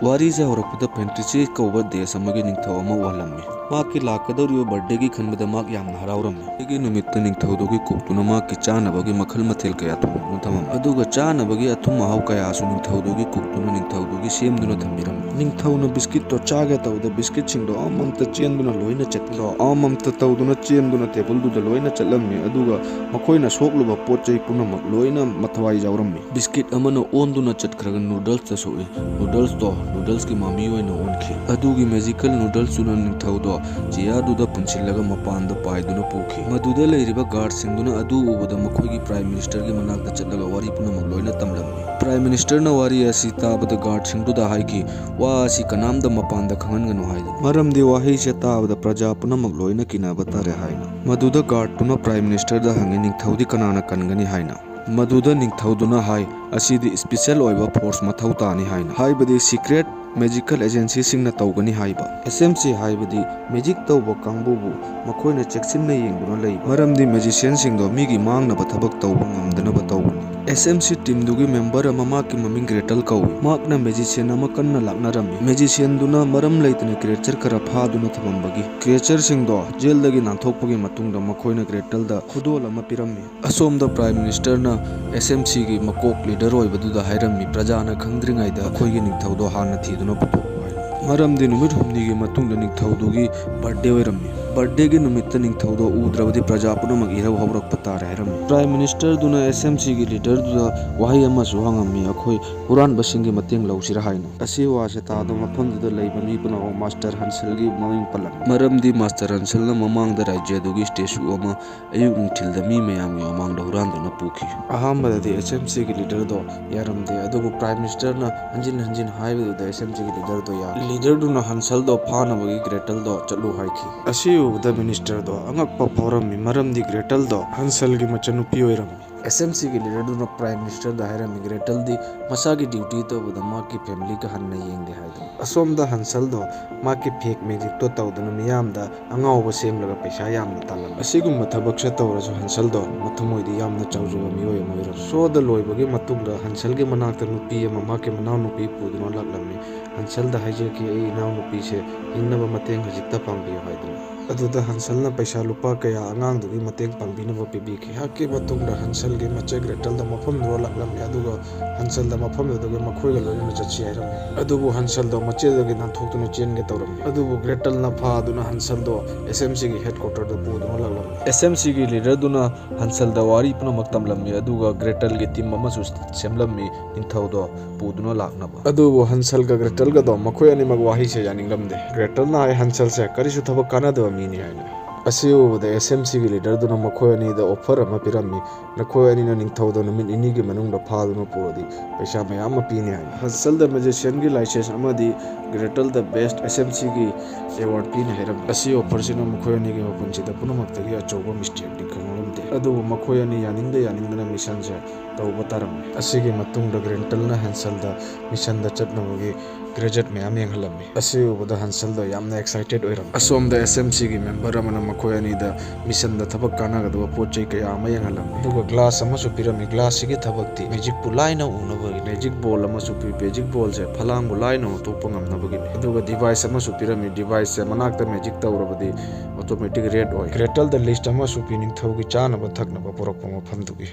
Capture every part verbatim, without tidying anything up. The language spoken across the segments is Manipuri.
ꯋꯥꯔꯤꯁꯦ ꯍꯧꯔꯛꯄꯗ ꯐꯦꯟꯇ꯭ꯔꯤꯁꯤ ꯀꯧꯕ ꯗꯦꯁ ꯑꯃꯒꯤ ꯅꯤꯡꯊꯧ ꯑꯃ ꯎꯍꯜꯂꯝꯃꯤ꯫ ꯃꯍꯥꯛꯀꯤ ꯂꯥꯛꯀꯗꯧꯔꯤꯕ ꯕꯥꯔꯊꯗꯦꯒꯤ ꯈꯟꯕꯗ ꯃꯍꯥꯛ ꯌꯥꯝꯅ ꯍꯔꯥꯎꯔꯝꯃꯤ꯫ ꯑꯩꯒꯤ ꯅꯨꯃꯤꯠꯇ ꯅꯤꯡꯊꯧꯗꯨꯒꯤ ꯀꯨꯛꯇꯨꯅ ꯃꯍꯥꯛꯀꯤ ꯆꯥꯅꯕꯒꯤ ꯃꯈꯜ ꯃꯊꯦꯜ ꯀꯌꯥ ꯊꯣꯡꯗꯨꯅ ꯊꯝꯃꯝꯃꯤ꯫ ꯑꯗꯨꯒ ꯆꯥꯅꯕꯒꯤ ꯑꯊꯨꯝ ꯑꯍꯥꯎ ꯀꯌꯥꯁꯨ ꯅꯤꯡꯊꯧꯗꯨꯒꯤ ꯀꯨꯛꯇꯨꯅ ꯅꯤꯡꯊꯧꯗꯨꯒꯤ ꯁꯦꯝꯗꯨꯅ ꯊꯝꯕꯤꯔꯝꯃꯤ꯫ ꯅꯤꯡꯊꯧꯅ ꯕꯤꯁꯀꯤꯠꯇꯣ ꯆꯥꯒꯦ ꯇꯧꯕꯗ ꯕꯤꯁꯀꯤꯠꯁꯤꯡꯗꯣ ꯑꯃꯃꯝꯇ ꯆꯦꯟꯗꯨꯅ ꯂꯣꯏꯅ ꯆꯠꯈꯤ꯫ ꯑꯃꯃꯝꯇ ꯇꯧꯗꯨꯅ ꯆꯦꯟꯗꯨꯅ ꯇꯦꯕꯜꯗꯨꯗ ꯂꯣꯏꯅ ꯆꯠꯂꯝꯃꯤ꯫ ꯑꯗꯨꯒ ꯃꯈꯣꯏꯅ ꯁꯣꯛꯂꯨꯕ ꯄꯣꯠ ꯆꯩ ꯄꯨꯝꯅꯃꯛ ꯂꯣꯏꯅ ꯃꯊ꯭ꯋꯥꯏ ꯌꯥꯎꯔꯝꯃꯤ꯫ ꯕꯤꯁꯀꯤꯠ ꯑꯃꯅ ꯑꯣꯟꯗꯨꯅ ꯆꯠꯈ꯭ꯔꯒ ꯅꯨꯗꯜꯁꯇ ꯁꯣꯛꯏ꯫ ꯅꯨꯗꯜꯁꯇꯣ ꯅꯨꯗꯜꯁꯀꯤ ꯃꯃꯤ ꯑꯣꯏꯅ ꯑꯣꯟꯈꯤ꯫ ꯑꯗꯨꯒꯤ ꯃꯦꯖꯤꯀꯦꯜ ꯅꯨꯗꯜꯁꯇꯨꯅ ꯅꯤꯡꯊꯧꯗꯣ ꯆꯤꯌꯥꯔꯗꯨꯗ ꯄꯨꯟꯁꯤꯜꯂꯒ ꯃꯄꯥꯟꯗ ꯄꯥꯏꯗꯨꯅ ꯄꯨꯈꯤ꯫ ꯃꯗꯨꯗ ꯂꯩꯔꯤꯕ ꯒꯥꯔꯗꯁꯤꯡꯗꯨꯅ ꯑꯗꯨ ꯎꯕꯗ ꯃꯈꯣꯏꯒꯤ ꯄ꯭ꯔꯥꯏꯝ ꯃꯤꯅꯤꯁꯇꯔꯒꯤ ꯃꯅꯥꯛꯇ ꯆꯠꯂꯒ ꯋꯥꯔꯤ ꯄꯨꯝꯅꯃꯛ ꯂꯣꯏꯅ ꯇꯝꯂꯝꯃꯤ꯫ ꯄ꯭ꯔꯥꯏꯝ ꯃꯤꯅꯤꯁꯇꯔꯅ ꯋꯥꯔꯤ ꯑꯁꯤ ꯇꯥꯕꯗ ꯒꯥꯔꯗꯁꯤꯡꯗꯨꯗ ꯍꯥꯏꯈꯤ, "ꯋꯥ ꯑꯁꯤ ꯀꯅꯥꯝꯇ ꯃꯄꯥꯟꯗ ꯈꯪꯍꯟꯒꯅꯨ" ꯍꯥꯏꯗꯨꯅ꯫ ꯃꯔꯝꯗꯤ ꯋꯥꯍꯩꯁꯦ ꯇꯥꯕꯗ ꯄ꯭ꯔꯖꯥ ꯄꯨꯝꯅꯃꯛ ꯂꯣꯏꯅ ꯀꯤꯅꯕ ꯇꯥꯔꯦ ꯍꯥꯏꯅ꯫ ꯃꯗꯨꯗ ꯒꯥꯔꯗꯇꯨꯅ ꯄ꯭ꯔꯥꯏꯝ ꯃꯤꯅꯤꯁꯇꯔꯗ ꯍꯪꯉꯤ, "ꯅꯤꯡꯊꯧꯗꯤ ꯀꯅꯥꯅ ꯀꯟꯒꯅꯤ?" ꯍꯥꯏꯅ꯫ ꯃꯗꯨꯗ ꯅꯤꯡꯊꯧꯗꯨꯅ ꯍꯥꯏ, "ꯑꯁꯤꯗꯤ ꯏꯁꯄꯤꯁꯦꯜ ꯑꯣꯏꯕ ꯐꯣꯔꯁ ꯃꯊꯧ ꯇꯥꯅꯤ" ꯍꯥꯏꯅ꯫ ꯍꯥꯏꯕꯗꯤ ꯁꯤꯀ꯭ꯔꯦꯠ ꯃꯦꯖꯤꯀꯦꯜ ꯑꯦꯖꯦꯟꯁꯤꯁꯤꯡꯅ ꯇꯧꯒꯅꯤ ꯍꯥꯏꯕ꯫ ꯑꯦꯁ ꯑꯦꯝ ꯁꯤ ꯍꯥꯏꯕꯗꯤ ꯃꯦꯖꯤꯛ ꯇꯧꯕ ꯀꯥꯡꯕꯨꯕꯨ ꯃꯈꯣꯏꯅ ꯆꯦꯛꯁꯤꯟꯅ ꯌꯦꯡꯗꯨꯅ ꯂꯩꯕ꯫ ꯃꯔꯝꯗꯤ ꯃꯦꯖꯤꯁꯤꯌꯟꯁꯤꯡꯗꯣ ꯃꯤꯒꯤ ꯃꯥꯡꯅꯕ ꯊꯕꯛ ꯇꯧꯕ ꯉꯝꯗꯅꯕ ꯇꯧꯕꯅꯤ꯫ ꯑꯦꯁ ꯑꯦꯝ ꯁꯤ ꯇꯤꯝꯗꯨꯒꯤ ꯃꯦꯝꯕꯔ ꯑꯃ, ꯃꯍꯥꯛꯀꯤ ꯃꯃꯤꯡ ꯒ꯭ꯔꯦꯇꯜ ꯀꯧꯏ꯫ ꯃꯍꯥꯛꯅ ꯃꯦꯖꯤꯁꯤꯌꯟ ꯑꯃ ꯀꯟꯅ ꯂꯥꯛꯅꯔꯝꯃꯤ꯫ ꯃꯦꯖꯤꯁꯤꯌꯟꯗꯨꯅ ꯃꯔꯝ ꯂꯩꯇꯅ ꯀ꯭ꯔꯤꯌꯦꯆꯔ ꯈꯔ ꯐꯥꯗꯨꯅ ꯊꯝꯃꯝꯕꯒꯤ ꯀ꯭ꯔꯤꯌꯦꯆꯔꯁꯤꯡꯗꯣ ꯖꯦꯜꯗꯒꯤ ꯅꯥꯟꯊꯣꯛꯄꯒꯤ ꯃꯇꯨꯡꯗ ꯃꯈꯣꯏꯅ ꯒ꯭ꯔꯦꯇꯜꯗ ꯈꯨꯗꯣꯜ ꯑꯃ ꯄꯤꯔꯝꯃꯤ꯫ ꯑꯁꯣꯝꯗ ꯄ꯭ꯔꯥꯏꯝ ꯃꯤꯅꯤꯁꯇꯔꯅ ꯑꯦꯁ ꯑꯦꯝ ꯁꯤꯒꯤ ꯃꯀꯣꯛ ꯂꯤꯗꯔ ꯑꯣꯏꯕꯗꯨꯗ ꯍꯥꯏꯔꯝꯃꯤ, "ꯄ꯭ꯔꯖꯥꯅ ꯈꯪꯗ꯭ꯔꯤꯉꯩꯗ ꯑꯩꯈꯣꯏꯒꯤ ꯅꯤꯡꯊꯧꯗꯣ ꯍꯥꯟꯅ ꯊꯤꯗꯨꯅ ꯄꯨꯊꯣꯛꯎ" ꯍꯥꯏꯅ꯫ ꯃꯔꯝꯗꯤ ꯅꯨꯃꯤꯠ ꯍꯨꯝꯅꯤꯒꯤ ꯃꯇꯨꯡꯗ ꯅꯤꯡꯊꯧꯗꯨꯒꯤ ꯕꯥꯔꯊꯗꯦ ꯑꯣꯏꯔꯝꯃꯤ꯫ ꯕꯥꯔꯊꯗꯦꯒꯤ ꯅꯨꯃꯤꯠꯇ ꯅꯤꯡꯊꯧꯗꯣ ꯎꯗ꯭ꯔꯕꯗꯤ ꯄ꯭ꯔꯖꯥ ꯄꯨꯝꯅꯃꯛ ꯏꯔꯧ ꯍꯧꯔꯛꯄ ꯇꯥꯔꯦ ꯍꯥꯏꯔꯝꯃꯤ꯫ ꯄ꯭ꯔꯥꯏꯝ ꯃꯤꯅꯤꯁꯇꯔꯗꯨꯅ ꯑꯦꯁ ꯑꯦꯝ ꯁꯤꯒꯤ ꯂꯤꯗꯔꯗꯨꯗ ꯋꯥꯍꯩ ꯑꯃꯁꯨ ꯍꯪꯉꯝꯃꯤ, "ꯑꯩꯈꯣꯏ ꯍꯨꯔꯥꯟꯕꯁꯤꯡꯒꯤ ꯃꯇꯦꯡ ꯂꯧꯁꯤꯔꯥ?" ꯍꯥꯏꯅ꯫ ꯑꯁꯤ ꯋꯥꯁꯦ ꯇꯥꯕꯗ ꯃꯐꯝꯗꯨꯗ ꯂꯩꯕ ꯃꯤ ꯄꯨꯝꯅꯃꯛ ꯃꯥꯁꯇꯔ ꯍꯟꯁꯦꯜꯒꯤ ꯃꯃꯤꯡ ꯄꯜꯂꯝꯃꯤ꯫ ꯃꯔꯝꯗꯤ ꯃꯥꯁꯇꯔ ꯍꯟꯁꯦꯜꯅ ꯃꯃꯥꯡꯗ ꯔꯥꯖ꯭ꯌ ꯑꯗꯨꯒꯤ ꯁ꯭ꯇꯦꯆꯨ ꯑꯃ ꯑꯌꯨꯛ ꯅꯨꯡꯊꯤꯜꯗ ꯃꯤ ꯃꯌꯥꯝꯒꯤ ꯃꯃꯥꯡꯗ ꯍꯨꯔꯥꯟꯗꯨꯅ ꯄꯨꯈꯤ꯫ ꯑꯍꯥꯟꯕꯗꯗꯤ ꯑꯦꯁ ꯑꯦꯝ ꯁꯤꯒꯤ ꯂꯤꯗꯔꯗꯣ ꯌꯥꯔꯝꯗꯦ, ꯑꯗꯨꯕꯨ ꯄ꯭ꯔꯥꯏꯝ ꯃꯤꯅꯤꯁꯇꯔꯅ ꯍꯟꯖꯤꯟ ꯍꯟꯖꯤꯟ ꯍꯥꯏꯕꯗꯨꯗ ꯑꯦꯁ ꯑꯦꯝ ꯁꯤꯒꯤ ꯂꯤꯗꯔꯗꯣ ꯌꯥꯔꯦ꯫ ꯂꯤꯗꯔꯗꯨꯅ ꯍꯟꯁꯦꯜꯗꯣ ꯐꯥꯅꯕꯒꯤ ꯒ꯭ꯔꯦꯇꯜꯗꯣ ꯆꯠꯂꯨ ꯍꯥꯏꯈꯤ꯫ ꯑꯁꯤ ꯎꯕꯗ ꯃꯤꯅꯤꯁꯇꯔꯗꯣ ꯑꯉꯛꯄ ꯐꯥꯎꯔꯝꯃꯤ, ꯃꯔꯝꯗꯤ ꯒ꯭ꯔꯦꯇꯜꯗꯣ ꯍꯟꯁꯦꯜꯒꯤ ꯃꯆꯟꯅꯨꯄꯤ ꯑꯣꯏꯔꯝꯃꯤ꯫ ꯑꯦꯁ ꯑꯦꯝ ꯁꯤꯒꯤ ꯂꯤꯗꯔꯗꯨꯅ ꯄ꯭ꯔꯥꯏꯝ ꯃꯤꯅꯤꯁꯇꯔꯗ ꯍꯥꯏꯔꯝꯃꯤ, ꯒ꯭ꯔꯦꯇꯜꯗꯤ ꯃꯁꯥꯒꯤ ꯗ꯭ꯌꯨꯇꯤ ꯇꯧꯕꯗ ꯃꯍꯥꯛꯀꯤ ꯐꯦꯃꯤꯂꯤꯒ ꯍꯟꯅ ꯌꯦꯡꯗꯦ ꯍꯥꯏꯗꯨꯅ꯫ ꯑꯁꯣꯝꯗ ꯍꯟꯁꯜꯗꯣ ꯃꯍꯥꯛꯀꯤ ꯐꯦꯛ ꯃꯦꯖꯤꯛꯇꯣ ꯇꯧꯗꯨꯅ ꯃꯤꯌꯥꯝꯗ ꯑꯉꯥꯎꯕ ꯁꯦꯝꯂꯒ ꯄꯩꯁꯥ ꯌꯥꯝꯅ ꯇꯥꯜꯂꯝꯃꯤ꯫ ꯑꯁꯤꯒꯨꯝꯕ ꯊꯕꯛꯁꯦ ꯇꯧꯔꯁꯨ ꯍꯟꯁꯜꯗꯣ ꯃꯊꯃꯣꯏꯗꯤ ꯌꯥꯝꯅ ꯆꯥꯎꯖꯕ ꯃꯤꯑꯣꯏ ꯑꯃ ꯑꯣꯏꯔꯝꯃꯤ꯫ ꯁꯣꯗ ꯂꯣꯏꯕꯒꯤ ꯃꯇꯨꯡꯗ ꯍꯟꯁꯜꯒꯤ ꯃꯅꯥꯛꯇ ꯅꯨꯄꯤ ꯑꯃ ꯃꯍꯥꯛꯀꯤ ꯃꯅꯥꯎꯅꯨꯄꯤ ꯄꯨꯗꯨꯅ ꯂꯥꯛꯂꯝꯃꯤ꯫ ꯍꯟꯁꯜꯗ ꯍꯥꯏꯖꯈꯤ, "ꯑꯩ ꯏꯅꯥꯎꯅꯨꯄꯤꯁꯦ ꯍꯤꯡꯅꯕ ꯃꯇꯦꯡ ꯈꯖꯤꯛꯇ ꯄꯥꯡꯕꯤꯌꯨ" ꯍꯥꯏꯗꯨꯅ꯫ ꯑꯗꯨꯗ ꯍꯟꯁꯜꯅ ꯄꯩꯁꯥ ꯂꯨꯄꯥ ꯀꯌꯥ ꯑꯉꯥꯡꯗꯨꯒꯤ ꯃꯇꯦꯡ ꯄꯥꯡꯕꯤꯅꯕ ꯄꯤꯕꯤꯈꯤ꯫ ꯉꯥꯏꯍꯥꯛꯀꯤ ꯃꯇꯨꯡꯗ ꯍꯟꯁꯜꯒꯤ ꯃꯆꯦ ꯒ꯭ꯔꯦꯇꯜꯗ ꯃꯐꯝꯗꯨꯗ ꯂꯥꯛꯂꯝꯃꯤ, ꯑꯗꯨꯒ ꯍꯟꯁꯜꯗ ꯃꯐꯝꯗꯨꯗꯒꯤ ꯃꯈꯣꯏꯒ ꯂꯣꯏꯅꯅ ꯆꯠꯁꯤ ꯍꯥꯏꯔꯝꯃꯤ꯫ ꯑꯗꯨꯕꯨ ꯍꯟꯁꯜꯗꯣ ꯃꯆꯦꯗꯒꯤ ꯅꯥꯟꯊꯣꯛꯇꯨꯅ ꯆꯦꯟꯒꯦ ꯇꯧꯔꯝꯃꯤ꯫ ꯑꯗꯨꯕꯨ ꯒ꯭ꯔꯦꯇꯜꯅ ꯐꯥꯗꯨꯅ ꯍꯟꯁꯜꯗꯣ ꯑꯦꯁ ꯑꯦꯝ ꯁꯤꯒꯤ ꯍꯦꯗ ꯀ꯭ꯋꯥꯇꯔꯗ ꯄꯨꯗꯨꯅ ꯂꯥꯛꯂꯝꯃꯤ꯫ ꯑꯦꯁ ꯑꯦꯝ ꯁꯤꯒꯤ ꯂꯤꯗꯔꯗꯨꯅ ꯍꯟꯁꯜꯗ ꯋꯥꯔꯤ ꯄꯨꯝꯅꯃꯛ ꯇꯝꯂꯝꯃꯤ, ꯑꯗꯨꯒ ꯒ꯭ꯔꯦꯇꯜꯒꯤ ꯇꯤꯝ ꯑꯃꯁꯨ ꯁꯦꯝꯂꯝꯃꯤ ꯅꯤꯡꯊꯧꯗꯣ ꯄꯨꯗꯨꯅ ꯂꯥꯛꯅꯕ꯫ ꯑꯗꯨꯕꯨ ꯍꯟꯁꯜꯒ ꯒ꯭ꯔꯦꯇꯜꯒꯗꯣ ꯃꯈꯣꯏ ꯑꯅꯤꯃꯛ ꯋꯥꯍꯩꯁꯦ ꯌꯥꯅꯤꯡꯂꯝꯗꯦ꯫ ꯒ꯭ꯔꯦꯇꯜꯅ ꯍꯥꯏ, "ꯍꯟꯁꯜꯁꯦ ꯀꯔꯤꯁꯨ ꯊꯕꯛ ꯀꯥꯟꯅꯗꯕ ꯃꯤꯅꯤ" ꯍꯥꯏꯅ꯫ ꯑꯁꯤ ꯎꯕꯗ ꯑꯦꯁ ꯑꯦꯝ ꯁꯤꯒꯤ ꯂꯤꯗꯔꯗꯨꯅ ꯃꯈꯣꯏ ꯑꯅꯤꯗ ꯑꯣꯐꯔ ꯑꯃ ꯄꯤꯔꯝꯃꯤ, "ꯅꯈꯣꯏ ꯑꯅꯤꯅ ꯅꯤꯡꯊꯧꯗ ꯅꯨꯃꯤꯠ ꯅꯤꯅꯤꯒꯤ ꯃꯅꯨꯡꯗ ꯐꯥꯗꯨꯅ ꯄꯨꯔꯗꯤ ꯄꯩꯁꯥ ꯃꯌꯥꯝ ꯑꯃ ꯄꯤꯅꯤ" ꯍꯥꯏꯅ꯫ ꯍꯟꯁꯜꯗ ꯃꯦꯖꯤꯁꯤꯌꯟꯒꯤ ꯂꯥꯏꯁꯦꯟꯁ ꯑꯃꯗꯤ ꯒ꯭ꯔꯦꯇꯜꯗ ꯕꯦꯁ ꯑꯦꯁ ꯑꯦꯝ ꯁꯤꯒꯤ ꯑꯦꯋꯥꯔꯗ ꯄꯤꯅꯤ ꯍꯥꯏꯔꯝꯃꯤ꯫ ꯑꯁꯤ ꯑꯣꯐꯔꯁꯤꯅ ꯃꯈꯣꯏ ꯑꯅꯤꯒꯤ ꯃꯄꯨꯟꯁꯤꯗ ꯄꯨꯝꯅꯃꯛꯇꯒꯤ ꯑꯆꯧꯕ ꯃꯤꯁꯇꯦꯛꯅꯤ ꯈꯪꯂꯝꯗꯦ꯫ ꯑꯗꯨꯕꯨ ꯃꯈꯣꯏ ꯑꯅꯤ ꯌꯥꯅꯤꯡꯗ ꯌꯥꯅꯤꯡꯗꯅ ꯃꯤꯁꯟꯁꯦ ꯇꯧꯕ ꯇꯥꯔꯝꯃꯤ꯫ ꯑꯁꯤꯒꯤ ꯃꯇꯨꯡꯗ ꯒ꯭ꯔꯦꯇꯜꯅ ꯍꯟꯁꯜꯗ ꯃꯤꯁꯟꯗ ꯆꯠꯅꯕꯒꯤ ꯒ꯭ꯔꯦꯖꯦꯠ ꯃꯌꯥꯝ ꯌꯦꯡꯍꯜꯂꯝꯃꯤ꯫ ꯑꯁꯤ ꯎꯕꯗ ꯍꯟꯁꯜꯗꯣ ꯌꯥꯝꯅ ꯑꯦꯛꯁꯥꯏꯇꯦꯠ ꯑꯣꯏꯔꯝꯃꯤ꯫ ꯑꯁꯣꯝꯗ ꯑꯦꯁ ꯑꯦꯝ ꯁꯤꯒꯤ ꯃꯦꯝꯕꯔ ꯑꯃꯅ ꯃꯈꯣꯏ ꯑꯅꯤꯗ ꯃꯤꯁꯟꯗ ꯊꯕꯛ ꯀꯥꯟꯅꯒꯗꯕ ꯄꯣꯠ ꯆꯩ ꯀꯌꯥ ꯑꯃ ꯌꯦꯡꯍꯜꯂꯝꯃꯤ꯫ ꯑꯗꯨꯒ ꯒ꯭ꯂꯥꯁ ꯑꯃꯁꯨ ꯄꯤꯔꯝꯃꯤ꯫ ꯒ꯭ꯂꯥꯁꯁꯤꯒꯤ ꯊꯕꯛꯇꯤ ꯃꯦꯖꯤꯛꯄꯨ ꯂꯥꯏꯅ ꯎꯅꯕꯒꯤ꯫ ꯃꯦꯖꯤꯛ ꯕꯣꯜ ꯑꯃꯁꯨ ꯄꯤ꯫ ꯃꯦꯖꯤꯛ ꯕꯣꯜꯁꯦ ꯐꯂꯥꯡꯕꯨ ꯂꯥꯏꯅ ꯎꯊꯣꯛꯄ ꯉꯝꯅꯕꯒꯤꯅꯤ꯫ ꯑꯗꯨꯒ ꯗꯤꯚꯥꯏꯁ ꯑꯃꯁꯨ ꯄꯤꯔꯝꯃꯤ꯫ ꯗꯤꯚꯥꯏꯁꯁꯦ ꯃꯅꯥꯛꯇ ꯃꯦꯖꯤꯛ ꯇꯧꯔꯕꯗꯤ ꯑꯣꯇꯣꯃꯦꯇꯤꯛ ꯔꯦꯗ ꯑꯣꯏ꯫ ꯒ꯭ꯔꯦꯇꯜꯗ ꯂꯤꯁ ꯑꯃꯁꯨ ꯄꯤ, ꯅꯤꯡꯊꯧꯒꯤ ꯆꯥꯅꯕ ꯊꯛꯅꯕ ꯄꯨꯔꯛꯄ ꯃꯐꯝꯗꯨꯒꯤ꯫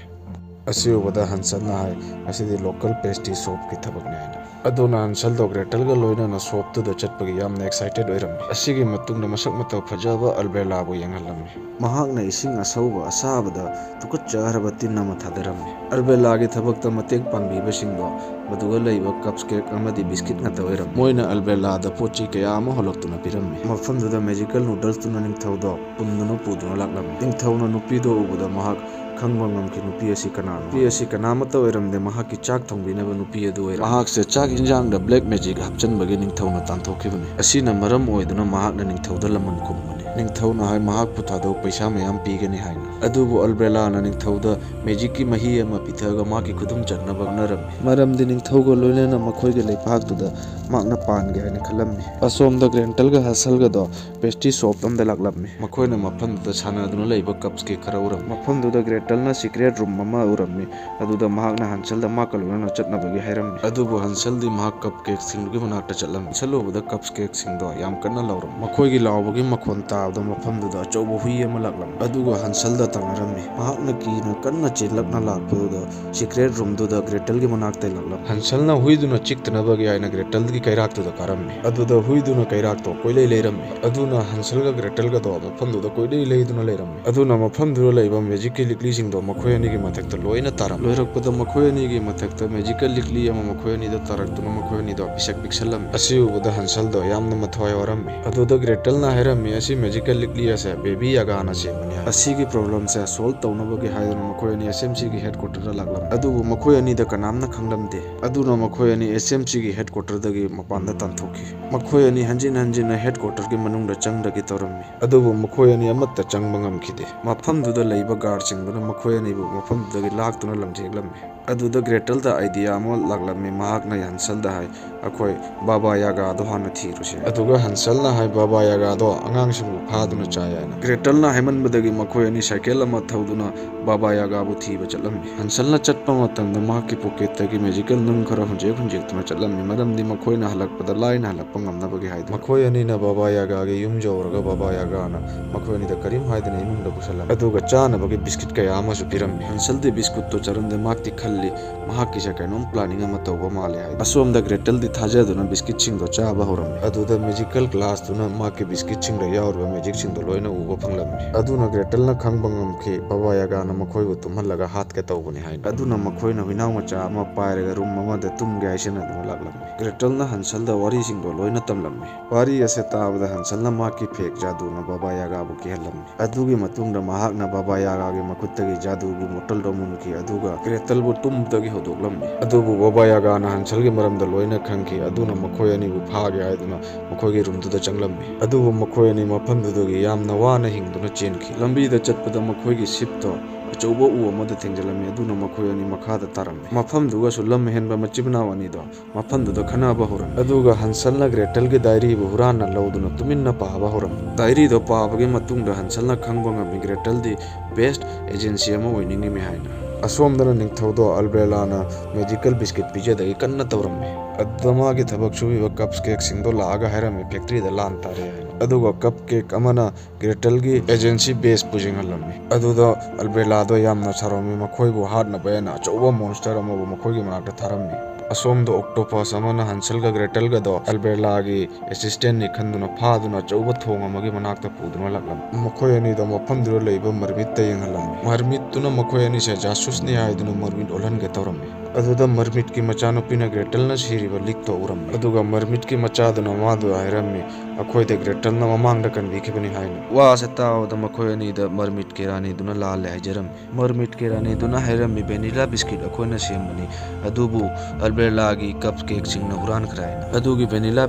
ꯑꯁꯤ ꯎꯕꯗ ꯍꯟꯁꯜꯅ ꯍꯥꯏ, "ꯉꯁꯤꯗꯤ ꯂꯣꯀꯦꯜ ꯄꯦꯁꯇ꯭ꯔꯤ ꯁꯣꯞꯀꯤ ꯊꯕꯛꯅꯤ" ꯍꯥꯏꯅ꯫ ꯑꯗꯨꯅ ꯍꯟꯁꯜꯗꯣ ꯒ꯭ꯔꯦꯇꯜꯒ ꯂꯣꯏꯅꯅ ꯁꯣꯞꯇꯨꯗ ꯆꯠꯄꯒꯤ ꯌꯥꯝꯅ ꯑꯦꯛꯁꯥꯏꯇꯦꯠ ꯑꯣꯏꯔꯝꯃꯤ꯫ ꯑꯁꯤꯒꯤ ꯃꯇꯨꯡꯗ ꯃꯁꯛ ꯃꯇꯧ ꯐꯖꯕ ꯑꯜꯕꯦꯂꯥꯕꯨ ꯌꯦꯡꯍꯜꯂꯝꯃꯤ꯫ ꯃꯍꯥꯛꯅ ꯏꯁꯤꯡ ꯑꯁꯧꯕ ꯑꯁꯥꯕꯗ ꯇꯨꯀꯠꯆꯈ꯭ꯔꯕ ꯇꯤꯟ ꯑꯃ ꯊꯥꯗꯔꯝꯃꯤ꯫ ꯑꯜꯕꯦꯂꯥꯒꯤ ꯊꯕꯛꯇ ꯃꯇꯦꯡ ꯄꯥꯡꯕꯤꯕꯁꯤꯡꯗꯣ ꯃꯗꯨꯒ ꯂꯩꯕ ꯀꯞꯁ ꯀꯦꯛ ꯑꯃꯗꯤ ꯕꯤꯁꯀꯤꯠ ꯉꯥꯛꯇ ꯑꯣꯏꯔꯝꯃꯤ꯫ ꯃꯣꯏꯅ ꯑꯜꯕꯦꯂꯥꯗ ꯄꯣꯠ ꯆꯩ ꯀꯌꯥ ꯑꯃ ꯍꯣꯜꯂꯛꯇꯨꯅ ꯄꯤꯔꯝꯃꯤ꯫ ꯃꯐꯝꯗꯨꯗ ꯃꯦꯖꯤꯀꯦꯜ ꯅꯨꯗꯜꯁꯇꯨꯅ ꯅꯤꯡꯊꯧꯗꯣ ꯄꯨꯟꯗꯨꯅ ꯄꯨꯗꯨꯅ ꯂꯥꯛꯂꯝꯃꯤ꯫ ꯅꯤꯡꯊꯧꯅ ꯅꯨꯄꯤꯗꯣ ꯎꯕꯗ ꯃꯍꯥꯛ ꯈꯪꯕ ꯉꯝꯈꯤ, ꯅꯨꯄꯤ ꯑꯁꯤ ꯀꯅꯥꯅꯣ? ꯅꯨꯄꯤ ꯑꯁꯤ ꯀꯅꯥꯃꯠꯇ ꯑꯣꯏꯔꯝꯗꯦ, ꯃꯍꯥꯛꯀꯤ ꯆꯥꯛ ꯊꯣꯡꯕꯤꯅꯕ ꯅꯨꯄꯤ ꯑꯗꯨ ꯑꯣꯏꯔꯝꯃꯤ꯫ ꯃꯍꯥꯛꯁꯦ ꯆꯥꯛ ꯏꯟꯖꯥꯡꯗ ꯕ꯭ꯂꯦꯛ ꯃꯦꯖꯤꯛ ꯍꯥꯞꯆꯤꯟꯕꯒꯤ ꯅꯤꯡꯊꯧꯅ ꯇꯥꯟꯊꯣꯛꯈꯤꯕꯅꯤ꯫ ꯑꯁꯤꯅ ꯃꯔꯝ ꯑꯣꯏꯗꯨꯅ ꯃꯍꯥꯛꯅ ꯅꯤꯡꯊꯧꯗ ꯂꯃꯟ ꯈꯨꯝꯕꯅꯤ꯫ ꯅꯤꯡꯊꯧꯅ ꯍꯥꯏ ꯃꯍꯥꯛꯄꯨ ꯊꯥꯗꯣꯛ, ꯄꯩꯁꯥ ꯃꯌꯥꯝ ꯄꯤꯒꯅꯤ ꯍꯥꯏꯅ꯫ ꯑꯗꯨꯕꯨ ꯑꯜꯕꯦꯂꯥꯅ ꯅꯤꯡꯊꯧꯗ ꯃꯦꯖꯤꯛꯀꯤ ꯃꯍꯤ ꯑꯃ ꯄꯤꯊꯛꯑꯒ ꯃꯍꯥꯛꯀꯤ ꯈꯨꯗꯨꯝ ꯆꯟꯅꯕ ꯍꯣꯠꯅꯔꯝꯃꯤ꯫ ꯃꯔꯝꯗꯤ ꯅꯤꯡꯊꯧꯒ ꯂꯣꯏꯅꯅ ꯃꯈꯣꯏꯒꯤ ꯂꯩꯄꯥꯛꯇꯨꯗ ꯃꯍꯥꯛꯅ ꯄꯥꯟꯒꯦ ꯍꯥꯏꯅ ꯈꯜꯂꯝꯃꯤ꯫ ꯑꯁꯣꯝꯗ ꯒ꯭ꯔꯦꯟꯇꯜꯒ ꯍꯁꯜꯒꯗꯣ ꯄꯦꯁꯇ꯭ꯔꯤ ꯁꯣꯞ ꯑꯃꯗ ꯂꯥꯛꯂꯝꯃꯤ꯫ ꯃꯈꯣꯏꯅ ꯃꯐꯝꯗꯨꯗ ꯁꯥꯟꯅꯗꯨꯅ ꯂꯩꯕ ꯀꯞꯁ ꯀꯦꯛ ꯈꯔ ꯎꯔꯝꯃꯤ꯫ ꯃꯐꯝꯗꯨꯗ ꯒ꯭ꯔꯦꯟꯇꯜꯅ ꯁꯤꯀ꯭ꯔꯦꯠ ꯔꯨꯝ ꯑꯃ ꯎꯔꯝꯃꯤ꯫ ꯑꯗꯨꯗ ꯃꯍꯥꯛꯅ ꯍꯟꯁꯜꯗ ꯃꯍꯥꯛꯀ ꯂꯣꯏꯅꯅ ꯆꯠꯅꯕꯒꯤ ꯍꯥꯏꯔꯝꯃꯤ꯫ ꯑꯗꯨꯕꯨ ꯍꯟꯁꯜꯗꯤ ꯃꯍꯥꯛ ꯀꯞ ꯀꯦꯛꯁꯤꯡꯗꯨꯒꯤ ꯃꯅꯥꯛꯇ ꯆꯠꯂꯝꯃꯤ꯫ ꯍꯟꯁꯜ ꯎꯕꯗ ꯀꯞ ꯀꯦꯛꯁꯤꯡꯗꯣ ꯌꯥꯝ ꯀꯟꯅ ꯂꯥꯎꯔꯝꯃꯤ꯫ ꯃꯈꯣꯏꯒꯤ ꯂꯥꯎꯕꯒꯤ ꯃꯈꯣꯟ ꯇꯥꯕꯗ ꯃꯐꯝꯗꯨꯗ ꯑꯆꯧꯕ ꯍꯨꯏ ꯑꯃ ꯂꯥꯛꯂꯝꯃꯤ꯫ ꯑꯗꯨꯒ ꯍꯟꯁꯜꯗ ꯇꯥꯟꯅꯔꯝꯃꯤ꯫ ꯃꯍꯥꯛꯅ ꯀꯤꯅ ꯀꯟꯅ ꯆꯦꯜꯂꯛꯅ ꯂꯥꯛꯄꯗꯨꯗ ꯁꯤꯀ꯭ꯔꯦꯠ ꯔꯨꯝꯗꯨꯗ ꯒ꯭ꯔꯦꯇꯜꯒꯤ ꯃꯅꯥꯛꯇ ꯂꯥꯛꯂꯝꯃꯤ꯫ ꯍꯟꯁꯜꯅ ꯍꯨꯏꯗꯨꯅ ꯆꯤꯛꯇꯅꯕꯒꯤ ꯍꯥꯏꯅ ꯒ꯭ꯔꯦꯇꯜꯒꯤ ꯀꯩꯔꯥꯛꯇꯨꯗ ꯀꯥꯔꯝꯃꯤ꯫ ꯑꯗꯨꯗ ꯍꯨꯏꯗꯨꯅ ꯀꯩꯔꯥꯛꯇꯣ ꯀꯣꯏꯂꯩ ꯂꯩꯔꯝꯃꯤ꯫ ꯑꯗꯨꯅ ꯍꯟꯁꯜꯒ ꯒ꯭ꯔꯦꯇꯜꯒꯗꯣ ꯃꯐꯝꯗꯨꯗ ꯀꯣꯏꯂꯩ ꯂꯩꯗꯨꯅ ꯂꯩꯔꯝꯃꯤ꯫ ꯑꯗꯨꯅ ꯃꯐꯝꯗꯨꯗ ꯂꯩꯕ ꯃꯦꯖꯤꯛꯀꯤ ꯂꯤꯛꯂꯤꯁꯤꯡꯗꯣ ꯃꯈꯣꯏ ꯑꯅꯤꯒꯤ ꯃꯊꯛꯇ ꯂꯣꯏꯅ ꯇꯥꯔꯝꯃꯤ꯫ ꯂꯣꯏꯔꯛꯄꯗ ꯃꯈꯣꯏ ꯑꯅꯤꯒꯤ ꯃꯊꯛꯇ ꯃꯦꯖꯤꯛꯀꯤ ꯂꯤꯛꯂꯤ ꯑꯃ ꯃꯈꯣꯏ ꯑꯅꯤꯗ ꯇꯥꯔꯛꯇꯨꯅ ꯃꯈꯣꯏ ꯑꯅꯤꯗꯣ ꯄꯤꯁꯛ ꯄꯤꯛꯁꯜꯂꯝꯃꯤ꯫ ꯑꯁꯤ ꯎꯕꯗ ꯍꯟꯁꯜꯗꯣ ꯌꯥꯝꯅ ꯃꯊ꯭ꯋꯥꯏ ꯋꯥꯔꯝꯃꯤ꯫ ꯑꯗꯨꯗ ꯒ꯭ꯔꯦꯇꯜꯅ ꯍꯥꯏꯔꯝꯃꯤ, "ꯑꯁꯤ ꯃꯦꯖꯤꯛꯀꯤ ꯂꯤꯛꯂꯤ ꯑꯁꯦ ꯕꯦꯕꯤ ꯌꯥꯒꯥꯅ ꯁꯦꯝꯕꯅꯤ" ꯍꯥꯏ꯫ ꯑꯁꯤꯒꯤ ꯄ꯭ꯔꯣꯕ꯭ꯂꯦꯝꯁꯦ ꯁꯣꯜꯕ ꯇꯧꯅꯕꯒꯤ ꯍꯥꯏꯗꯨꯅ ꯃꯈꯣꯏ ꯑꯅꯤ ꯑꯦꯁ ꯑꯦꯝ ꯁꯤꯒꯤ ꯍꯦꯗ ꯀ꯭ꯋꯥꯇꯔꯗ ꯂꯥꯛꯂꯝꯃꯤ꯫ ꯑꯗꯨꯕꯨ ꯃꯈꯣꯏ ꯑꯅꯤꯗ ꯀꯅꯥꯝꯅ ꯈꯪꯂꯝꯗꯦ꯫ ꯑꯗꯨꯅ ꯃꯈꯣꯏ ꯑꯅꯤ ꯑꯦꯁ ꯑꯦꯝ ꯁꯤꯒꯤ ꯍꯦꯗ ꯀ꯭ꯋꯥꯇꯔꯗꯒꯤ ꯃꯄꯥꯟꯗ ꯇꯥꯟꯊꯣꯛꯈꯤ꯫ ꯃꯈꯣꯏ ꯑꯅꯤ ꯍꯟꯖꯤꯟ ꯍꯟꯖꯤꯟꯅ ꯍꯦꯗ ꯀ꯭ꯋꯥꯇꯔꯒꯤ ꯃꯅꯨꯡꯗ ꯆꯪꯗꯒꯦ ꯇꯧꯔꯝꯃꯤ꯫ ꯑꯗꯨꯕꯨ ꯃꯈꯣꯏ ꯑꯅꯤ ꯑꯃꯠꯇ ꯆꯪꯕ ꯉꯝꯈꯤꯗꯦ꯫ ꯃꯐꯝꯗꯨꯗ ꯂꯩꯕ ꯒꯥꯔꯗꯁꯤꯡꯗꯨꯅ ꯃꯈꯣꯏ ꯑꯅꯤꯕꯨ ꯃꯐꯝꯗꯨꯗꯒꯤ ꯂꯥꯛꯇꯨꯅ ꯂꯝꯖꯦꯛꯂꯝꯃꯤ꯫ ꯑꯗꯨꯗ ꯒ꯭ꯔꯦꯇꯜꯗ ꯑꯥꯏꯗꯤꯌꯥ ꯑꯃ ꯂꯥꯛꯂꯝꯃꯤ꯫ ꯃꯍꯥꯛꯅ ꯍꯟꯁꯜꯗ ꯍꯥꯏ, "ꯑꯩꯈꯣꯏ ꯕꯥꯕꯥ ꯌꯥꯒꯥꯗꯣ ꯍꯥꯟꯅ ꯊꯤꯔꯨꯁꯦ"꯫ ꯑꯗꯨꯒ ꯍꯟꯁꯜꯅ ꯍꯥꯏ, "ꯕꯥꯕꯥ ꯌꯥꯒꯥꯗꯣ ꯑꯉꯥꯡꯁꯤꯡꯕꯨ ꯐꯥꯗꯨꯅ ꯆꯥꯏ" ꯍꯥꯏꯅ꯫ ꯒ꯭ꯔꯦꯇꯜꯅ ꯍꯥꯏꯃꯟꯕꯗꯒꯤ ꯃꯈꯣꯏ ꯑꯅꯤ ꯁꯥꯏꯀꯦꯜ ꯑꯃ ꯊꯧꯗꯨꯅ ꯕꯥꯕꯥ ꯌꯥꯒꯥꯕꯨ ꯊꯤꯕ ꯆꯠꯂꯝꯃꯤ꯫ ꯍꯟꯁꯜꯅ ꯆꯠꯄ ꯃꯇꯝꯗ ꯃꯍꯥꯛꯀꯤ ꯄꯣꯀꯦꯠꯇꯒꯤ ꯃꯦꯖꯤꯀꯦꯜ ꯅꯨꯡ ꯈꯔ ꯍꯨꯟꯖꯦꯛ ꯍꯨꯟꯖꯦꯛꯇꯨꯅ ꯆꯠꯂꯝꯃꯤ, ꯃꯔꯝꯗꯤ ꯃꯈꯣꯏꯅ ꯍꯜꯂꯛꯄꯗ ꯂꯥꯏꯅ ꯍꯜꯂꯛꯄ ꯉꯝꯅꯕꯒꯤ ꯍꯥꯏꯗꯨꯅ꯫ ꯃꯈꯣꯏ ꯑꯅꯤꯅ ꯕꯥꯕꯥ ꯌꯥꯒꯥꯒꯤ ꯌꯨꯝ ꯌꯧꯔꯒ ꯕꯥꯕꯥ ꯌꯥꯒꯥꯅ ꯃꯈꯣꯏ ꯑꯅꯤꯗ ꯀꯔꯤꯝ ꯍꯥꯏꯗꯅ ꯏꯃꯨꯡꯗ ꯄꯨꯁꯜꯂꯝꯃꯤ꯫ ꯑꯗꯨꯒ ꯆꯥꯅꯕꯒꯤ ꯕꯤꯁꯀꯤꯠ ꯀꯌꯥ ꯑꯃꯁꯨ ꯄꯤꯔꯝꯃꯤ꯫ ꯍꯟꯁꯜꯗꯤ ꯕꯤꯁꯀꯨꯠꯇꯣ ꯆꯥꯔꯝꯗꯦ, ꯃꯍꯥꯛꯇꯤ ꯈꯜꯂꯤ ꯈꯜꯂꯤ, ꯃꯍꯥꯛꯀꯤꯁꯦ ꯀꯩꯅꯣꯝ planning ꯑꯃ ꯇꯧꯕ ꯃꯥꯜꯂꯦ ꯍꯥꯏ꯫ ꯑꯁꯣꯝꯗ ꯒ꯭ꯔꯦꯇꯜꯗꯤ ꯊꯥꯖꯗꯨꯅ ꯕꯤꯁꯀꯤꯠꯁꯤꯡꯗꯣ ꯆꯥꯕ ꯍꯧꯔꯝꯃꯤ꯫ ꯑꯗꯨꯗ ꯃꯦꯖꯤꯀꯦꯜ ꯒ꯭ꯂꯥꯁꯇꯨꯅ ꯃꯍꯥꯛꯀꯤ ꯕꯤꯁꯀꯤꯠꯁꯤꯡꯗ ꯌꯥꯎꯔꯤꯕ ꯃꯦꯖꯤꯛꯁꯤꯡꯗꯣ ꯂꯣꯏꯅ ꯎꯕ ꯐꯪꯂꯝꯃꯤ꯫ ꯑꯗꯨꯅ ꯒ꯭ꯔꯦꯇꯜꯅ ꯈꯪꯕ ꯉꯝꯈꯤ, ꯕꯥꯕꯥ ꯌꯥꯒꯥꯅ ꯃꯈꯣꯏꯕꯨ ꯇꯨꯝꯍꯜꯂꯒ ꯍꯥꯠꯀꯦ ꯇꯧꯕꯅꯤ ꯍꯥꯏꯅ꯫ ꯑꯗꯨꯅ ꯃꯈꯣꯏꯅ ꯍꯨꯏꯅꯥꯎ ꯃꯆꯥ ꯑꯃ ꯄꯥꯏꯔꯒ ꯔꯨꯝ ꯑꯃꯗ ꯇꯨꯝꯒꯦ ꯍꯥꯏꯁꯤꯟꯅꯗꯨꯅ ꯂꯥꯛꯂꯝꯃꯤ꯫ ꯒ꯭ꯔꯦꯇꯜꯅ ꯍꯟꯁꯜꯗ ꯋꯥꯔꯤꯁꯤꯡꯗꯣ ꯂꯣꯏꯅ ꯇꯝꯂꯝꯃꯤ꯫ ꯋꯥꯔꯤ ꯑꯁꯦ ꯇꯥꯕꯗ ꯍꯟꯁꯜꯅ ꯃꯍꯥꯛꯀꯤ ꯐꯦꯛ ꯖꯥꯗꯨꯅ ꯕꯥꯕꯥ ꯌꯥꯒꯥꯕꯨ ꯀꯤꯍꯜꯂꯝꯃꯤ꯫ ꯑꯗꯨꯒꯤ ꯃꯇꯨꯡꯗ ꯃꯍꯥꯛꯅ ꯕꯥꯕꯥ ꯌꯥꯒꯥꯒꯤ ꯃꯈꯨꯠꯇꯒꯤ ꯖꯥꯗꯨꯒꯤ ꯕꯣꯇꯜꯗꯣ ꯃꯨꯟꯈꯤ, ꯑꯗꯨꯒ ꯒ꯭ꯔꯦꯇꯜꯕꯨ ꯇꯨꯝꯕꯗꯒꯤ ꯍꯧꯗꯣꯛꯂꯝꯃꯤ꯫ ꯑꯗꯨꯕꯨ ꯕꯥꯕꯥ ꯌꯥꯒꯥꯅ ꯍꯟꯁꯜꯒꯤ ꯃꯔꯝꯗ ꯂꯣꯏꯅ ꯈꯪꯈꯤ, ꯑꯗꯨꯅ ꯃꯈꯣꯏ ꯑꯅꯤꯕꯨ ꯐꯥꯒꯦ ꯍꯥꯏꯗꯨꯅ ꯃꯈꯣꯏꯒꯤ ꯔꯨꯝꯗꯨꯗ ꯆꯪꯂꯝꯃꯤ꯫ ꯑꯗꯨꯕꯨ ꯃꯈꯣꯏ ꯑꯅꯤ ꯃꯐꯝꯗꯨꯗꯒꯤ ꯌꯥꯝꯅ ꯋꯥꯅ ꯍꯤꯡꯗꯨꯅ ꯆꯦꯟꯈꯤ꯫ ꯂꯝꯕꯤꯗ ꯆꯠꯄꯗ ꯃꯈꯣꯏꯒꯤ ꯁꯤꯞꯇꯣ ꯑꯆꯧꯕ ꯎ ꯑꯃꯗ ꯊꯦꯡꯖꯤꯜꯂꯝꯃꯤ, ꯑꯗꯨꯅ ꯃꯈꯣꯏ ꯑꯅꯤ ꯃꯈꯥꯗ ꯇꯥꯔꯝꯃꯤ꯫ ꯃꯐꯝꯗꯨꯒꯁꯨ ꯂꯝ ꯍꯦꯟꯕ ꯃꯆꯤꯟ ꯃꯅꯥꯎ ꯑꯅꯤꯗꯣ ꯃꯐꯝꯗꯨꯗ ꯈꯠꯅꯕ ꯍꯧꯔꯝꯃꯤ꯫ ꯑꯗꯨꯒ ꯍꯟꯁꯜꯅ ꯒ꯭ꯔꯦꯇꯜꯒꯤ ꯗꯥꯏꯔꯤꯕꯨ ꯍꯨꯔꯥꯟꯅ ꯂꯧꯗꯨꯅ ꯇꯨꯃꯤꯟꯅ ꯄꯥꯕ ꯍꯧꯔꯝꯃꯤ꯫ ꯗꯥꯏꯔꯤꯗꯣ ꯄꯥꯕꯒꯤ ꯃꯇꯨꯡꯗ ꯍꯟꯁꯜꯅ ꯈꯪꯕ ꯉꯝꯃꯤ ꯒ꯭ꯔꯦꯇꯜꯗꯤ ꯕꯦꯁ ꯑꯦꯖꯦꯟꯁꯤ ꯑꯃ ꯑꯣꯏꯅꯤꯡꯉꯤꯃꯤ ꯍꯥꯏꯅ꯫ ꯑꯁꯣꯝꯗꯅ ꯅꯤꯡꯊꯧꯗꯣ ꯑꯜꯕꯦꯂꯥꯅ ꯃꯦꯖꯤꯀꯦꯜ ꯕꯤꯁꯀꯤꯠ ꯄꯤꯖꯗꯒꯤ ꯀꯟꯅ ꯇꯧꯔꯝꯃꯤ꯫ ꯑꯗꯨꯗ ꯃꯥꯒꯤ ꯊꯕꯛ ꯁꯨꯕꯤꯕ ꯀꯞ ꯀꯦꯛꯁꯤꯡꯗꯣ ꯂꯥꯛꯑꯒ ꯍꯥꯏꯔꯝꯃꯤ ꯐꯦꯛꯇ꯭ꯔꯤꯗ ꯂꯥꯟ ꯇꯥꯔꯦ ꯍꯥꯏꯅ꯫ ꯑꯗꯨꯒ ꯀꯞ ꯀꯦꯛ ꯑꯃꯅ ꯒ꯭ꯔꯦꯇꯜꯒꯤ ꯑꯦꯖꯦꯟꯁꯤ ꯕꯦꯁꯄꯨ ꯌꯦꯡꯍꯜꯂꯝꯃꯤ꯫ ꯑꯗꯨꯗ ꯑꯜꯕꯦꯂꯥꯗꯣ ꯌꯥꯝꯅ ꯁꯥꯎꯔꯝꯃꯤ, ꯃꯈꯣꯏꯕꯨ ꯍꯥꯠꯅꯕ ꯍꯥꯏꯅ ꯑꯆꯧꯕ ꯃꯣꯟꯁꯇꯔ ꯑꯃꯕꯨ ꯃꯈꯣꯏꯒꯤ ꯃꯅꯥꯛꯇ ꯊꯥꯔꯝꯃꯤ꯫ ꯑꯁꯣꯝꯗ ꯑꯣꯛꯇꯣꯄꯁ ꯑꯃꯅ ꯍꯟꯁꯜꯒ ꯒ꯭ꯔꯦꯇꯜꯒꯗꯣ ꯑꯜꯕꯦꯂꯥꯒꯤ ꯑꯦꯁꯤꯁꯇꯦꯟꯅꯤ ꯈꯟꯗꯨꯅ ꯐꯥꯗꯨꯅ ꯑꯆꯧꯕ ꯊꯣꯡ ꯑꯃꯒꯤ ꯃꯅꯥꯛꯇ ꯄꯨꯗꯨꯅ ꯂꯥꯛꯂꯝꯃꯤ꯫ ꯃꯈꯣꯏ ꯑꯅꯤꯗꯣ ꯃꯐꯝꯗꯨꯗ ꯂꯩꯕ ꯃꯔꯃꯤꯠꯇ ꯌꯦꯡꯍꯜꯂꯝꯃꯤ꯫ ꯃꯔꯃꯤꯠꯇꯨꯅ ꯃꯈꯣꯏ ꯑꯅꯤꯁꯦ ꯖꯥꯁꯨꯁꯅꯤ ꯍꯥꯏꯗꯨꯅ ꯃꯔꯃꯤꯠ ꯑꯣꯜꯍꯟꯒꯦ ꯇꯧꯔꯝꯃꯤ꯫ ꯑꯗꯨꯗ ꯃꯔꯃꯤꯠꯀꯤ ꯃꯆꯥꯅꯨꯄꯤꯅ ꯒ꯭ꯔꯦꯇꯜꯅ ꯁꯤꯔꯤꯕ ꯂꯤꯛꯇꯣ ꯎꯔꯝꯃꯤ꯫ ꯑꯗꯨꯒ ꯃꯔꯃꯤꯠꯀꯤ ꯃꯆꯥꯗꯨꯅ ꯃꯥꯗꯨ ꯍꯥꯏꯔꯝꯃꯤ, ꯑꯩꯈꯣꯏꯗ ꯒ꯭ꯔꯦꯇꯜꯅ ꯃꯃꯥꯡꯗ ꯀꯟꯕꯤꯈꯤꯕꯅꯤ ꯍꯥꯏꯅ꯫ ꯋꯥꯁꯦ ꯇꯥꯕꯗ ꯃꯈꯣꯏ ꯑꯅꯤꯗ ꯃꯔꯃꯤꯠꯀꯤ ꯔꯥꯅꯤꯗꯨꯅ ꯂꯥꯜꯂꯦ ꯍꯥꯏꯖꯔꯝꯃꯤ꯫ ꯃꯔꯃꯤꯠꯀꯤ ꯔꯥꯅꯤꯗꯨꯅ ꯍꯥꯏꯔꯝꯃꯤ, "ꯚꯦꯅꯤꯂꯥ ꯕꯤꯁꯀꯤꯠ ꯑꯩꯈꯣꯏꯅ ꯁꯦꯝꯕꯅꯤ, ꯑꯗꯨꯕꯨ ꯑꯜꯕꯦꯂꯥꯒꯤ ꯀꯞ ꯀꯦꯛꯁꯤꯡꯅ ꯍꯨꯔꯥꯟꯈ꯭ꯔꯦ" ꯍꯥꯏꯅ꯫ ꯑꯗꯨꯒꯤ ꯚꯦꯅꯤꯂꯥ